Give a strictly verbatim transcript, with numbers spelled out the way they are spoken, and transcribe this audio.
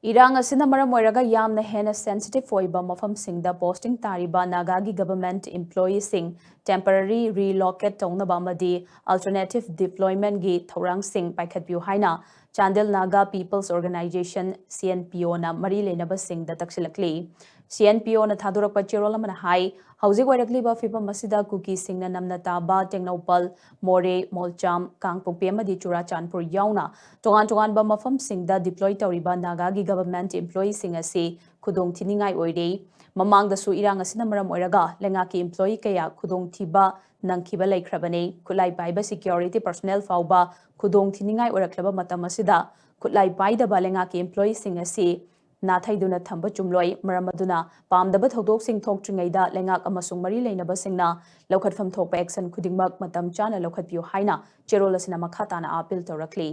ꯏꯔꯥꯡ ꯑꯁꯤꯅ ꯃꯔꯝ ꯑꯣꯏꯔꯒ ꯌꯥꯝꯅ ꯍꯦꯟꯅ sensitive ꯑꯣꯏꯕ ꯃꯐꯝꯁꯤꯡꯗ posting ꯇꯥꯔꯤꯕ ꯅꯥꯒꯥꯒꯤ government employeeꯁꯤꯡ temporary relocate ꯇꯧꯅꯕ ꯑꯃꯗꯤ alternative deploymentꯀꯤ ꯊꯧꯔꯥꯡꯁꯤꯡ ꯄꯥꯏꯈꯠꯄꯤꯌꯨ ꯍꯥꯏꯅ ꯆꯥꯟꯗꯦꯜ ꯅꯥꯒꯥ People's Organisation, CNPOꯅ ꯃꯔꯤ ꯂꯩꯅꯕꯁꯤꯡꯗ ꯇꯛꯁꯤꯜꯂꯛꯂꯤ꯫ CNPOꯅ ꯊꯥꯗꯣꯔꯛꯄ ꯆꯦꯔꯣꯜ ꯑꯃꯅ ꯍꯥꯏ, ꯍꯧꯖꯤꯛ ꯑꯣꯏꯔꯛꯂꯤꯕ ꯐꯤꯕꯝ ꯑꯁꯤꯗ ꯀꯨꯀꯤꯁꯤꯡꯅ ꯅꯝꯅ ꯇꯥꯕ ꯇꯦꯡꯅꯧꯄꯜ, ꯃꯣꯔꯦ, ꯃꯣꯜꯆꯥꯝ, ꯀꯥꯡꯄꯣꯛꯄꯤ ꯑꯃꯗꯤ ꯆꯨꯔꯥꯆꯥꯟꯄꯨꯔ ꯌꯥꯎꯅ ꯇꯣꯉꯥꯟ ꯇꯣꯉꯥꯟꯕ ꯃꯐꯝꯁꯤꯡꯗ deploy ꯇꯧꯔꯤꯕ ꯅꯥꯒꯥꯒꯤ government employeeꯁꯤꯡ ꯑꯁꯤ ꯈꯨꯗꯣꯡ ꯊꯤꯅꯤꯡꯉꯥꯏ ꯑꯣꯏꯔꯦ꯫ ꯃꯃꯥꯡꯗꯁꯨ ꯏꯔꯥꯡ ꯑꯁꯤꯅ ꯃꯔꯝ ꯑꯣꯏꯔꯒ ꯂꯩꯉꯥꯛꯀꯤ employee ꯀꯌꯥ ꯈꯨꯗꯣꯡꯊꯤꯕ ꯅꯪꯈꯤꯕ ꯂꯩꯈ꯭ꯔꯕꯅꯤ꯫ ꯈꯨꯠꯂꯥꯏ ꯄꯥꯏꯕ security personnel ꯐꯥꯎꯕ ꯈꯨꯗꯣꯡ ꯊꯤꯅꯤꯡꯉꯥꯏ ꯑꯣꯏꯔꯛꯂꯕ ꯃꯇꯝ ꯑꯁꯤꯗ ꯈꯨꯠꯂꯥꯏ ꯄꯥꯏꯗꯕ ꯂꯩꯉꯥꯛꯀꯤ employeeꯁꯤꯡ ꯑꯁꯤ ꯅꯥꯊꯩꯗꯨꯅ ꯊꯝꯕ ꯆꯨꯝꯂꯣꯏ꯫ ꯃꯔꯝ ꯑꯗꯨꯅ ꯄꯥꯝꯗꯕ ꯊꯧꯗꯣꯛꯁꯤꯡ ꯊꯣꯛꯇ꯭ꯔꯤꯉꯩꯗ ꯂꯩꯉꯥꯛ ꯑꯃꯁꯨꯡ ꯃꯔꯤ ꯂꯩꯅꯕꯁꯤꯡꯅ ꯂꯧꯈꯠꯐꯝ ꯊꯣꯛꯄ action ꯈꯨꯗꯤꯡꯃꯛ ꯃꯇꯝ ꯆꯥꯅ ꯂꯧꯈꯠꯄꯤꯌꯨ ꯍꯥꯏꯅ ꯆꯦꯔꯣꯜ ꯑꯁꯤꯅ ꯃꯈꯥ ꯇꯥꯅ appeal ꯇꯧꯔꯛꯂꯤ꯫